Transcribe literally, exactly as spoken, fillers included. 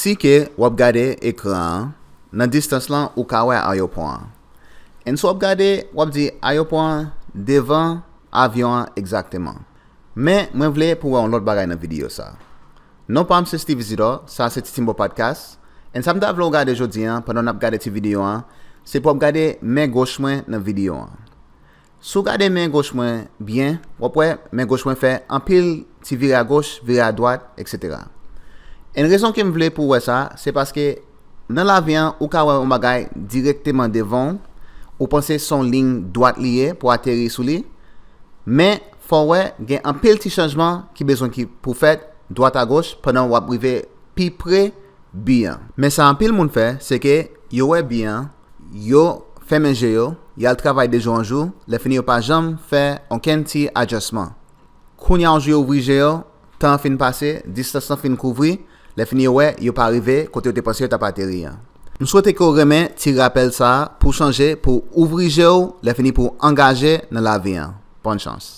Si ke w ap gade ekran an, nan distans lan ou ka wè ayewopò an. And si w ap gade, w ap di ayewopò an devan avyon an egzakteman. Men mwen vle pou w wè yon lòt bagay nan videyo sa. Non pa m se Steve Isidore, sa se Titimbo Podcast. And sa m ta vle w gade jodi an, pandan n ap gade ti videyo an, se pou w ap gade men goch mwen nan videyo an. Si w gade men goch mwen byen, w ap wè men goch mwen fè anpil ti vire agoch, vire adwat, etsetera. And rezon ke m vle pou w wè sa, se paske nan lavi an, ou ka wè yon bagay dirèkteman devan w, ou panse se yon liy dwat li ye pou ateri sou li, men fò w wè gen anpil ti chanjman ki bezwen ki pou fèt dwat agoch pandan w ap rive pi pre bi an. Men sa anpil moun fè, se ke yo wè bi an, yo fèmen je yo, y al travay de jou an jou, lè fini yo pa janm fè okenn ti adjustman. Kounye a yon jou yo ouvri je yo, tan an fin pase, distans lan fin kouvri, lè fini yo wè yo pa rive kote yo te panse yo t ap ateri an. M swete ke w renmen ti rapèl sa a pou w chanje, pou w ouvri je w, lè fini pou w angaje nan lavi an. Bòn chans.